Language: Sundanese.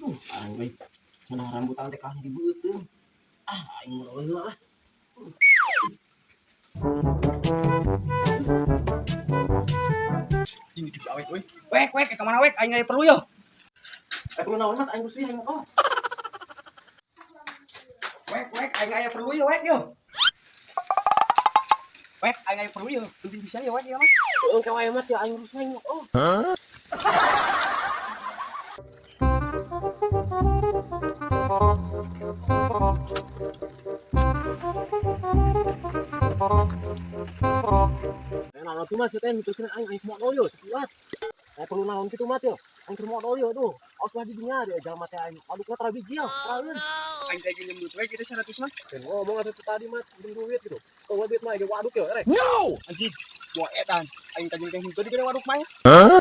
Aing euy. Cenah rambutan teh kalah di beuteung. Ah, aing mau heula ah. Ini tuh si awek euy. Wek, wek, ka mana wek? Aing aya perlu yo. Eh, perlu naon, Mat? Aing geus aing oh. Wek, wek, aing aya perlu yo, wek yo. Wek, aing aya perlu yo. Penting bisa yo, wek yo mah. Heeh, ka wae Mat ya aing geus aing oh. Eh, naon tuh Mat, teh miterkeun aing aing modal yo, kuat. Eh, perlu naon kitu Mat yo. Aing keur modal yo tuh. Awas lah di dinya dia jalma teh aing. Adukna tara bijil, taraeun. Aing teh pinjem duit wek itu 100 mah. Teh ngomong atuh tadi Mat, pinjem duit gitu. Kalau duit mah ge waduk yo, erek. No! Anjing, buah edan. Aing tadi teh henteu digede waduk mah.